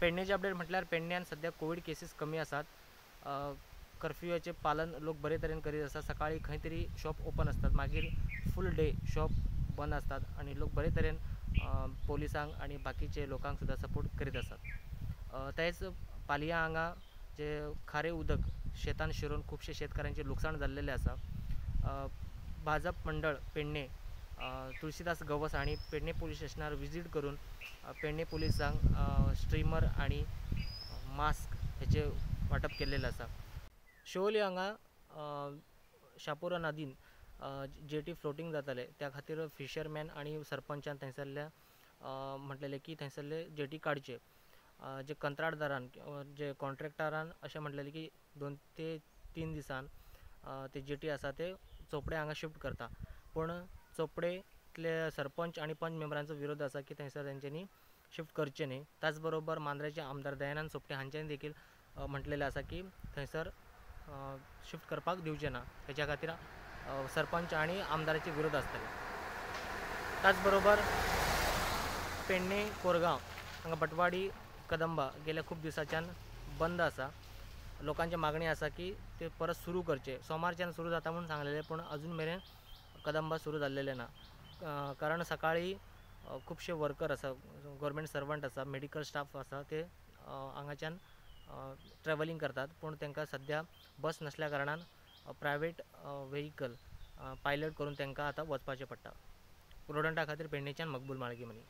पेडणेचे update म्हटल्यार पेडण्यान सद्या Covid cases कमी आसात. कर्फ्यूचे पालन लोक बरे तरेन करीत आसा. सकाळी खंय तरी शॉप ओपन आसतात, मागीर फूल डे शॉप बंद आसतात आनी लोक बरे तरेन पोलिसांक आनी बाकीचे लोकांक सुद्दां सपोर्ट करीत आसात. तेच पालया हांगा जे खारें उदक शेतान शिरोवन खुबशे शेतकारांचें लुकसाण जाल्लेलें आसा. भाजप मंडळ पेडणे तुळशीदास गवस हांणी पेडणे पोलीस स्टेशनार विजीट करून पेडणे पोलिसांक स्ट्रीमर आनी मास्क हेचें वांटप केल्लेलें आसा. शिवोली हांगा शापोरा नदीन जेटी फ्लोटींग जाताले, त्या खातीर फिशरमॅन आनी सरपंचान थंयसरल्या म्हटलेलें की थंयसरले जेटी काडचे. जे कंत्राटदारान जे कॉन्ट्रॅक्टरान अशें म्हटलेलें की 2 ते 3 दिसान ते जेटी आसा ते चोपडे हांगा शिफ्ट करता, पूण चोपडेंतले सरपंच आनी पंच मेंबरांचो विरोध आसा की थंयसर तेंच्यांनी शिफ्ट करचें न्ही. त्याच बरोबर मांद्रेचे आमदार दयानंद सोपटे हांच्यांनी देखील म्हटलेलें आसा की थंयसर शिफ्ट करपाक दिवचें ना, तेच्या खातीर सरपंच आनी आमदाराचे विरोध आसतले. त्याच बरोबर पेडणे कोरगांव हांगा बटवाडी कदंबा गेल्या खूब दिसाच्यान बंद आसा. लोकांची मागणी आसा की ते परत सुरू करचे. सोमारच्यान सुरू जाता म्हणून सांगलेलें, पूण अजून मेरेन कदंबा सुरू जाल्लेलें ना. कारण सकाळी खुबशे वर्कर आसा, गव्हर्मेंट सर्वंट आसा, मेडिकल स्टाफ आसा, ते हांगाच्यान ट्रॅवलिंग करतात, पूण तांकां सद्या बस नासल्या कारणान प्रायवेट व्हेकल पायलट करून तांकां आतां वचपाचें पडटा. प्रोडंटा खातीर पेडणेच्यान मकबूल माळगी मनी.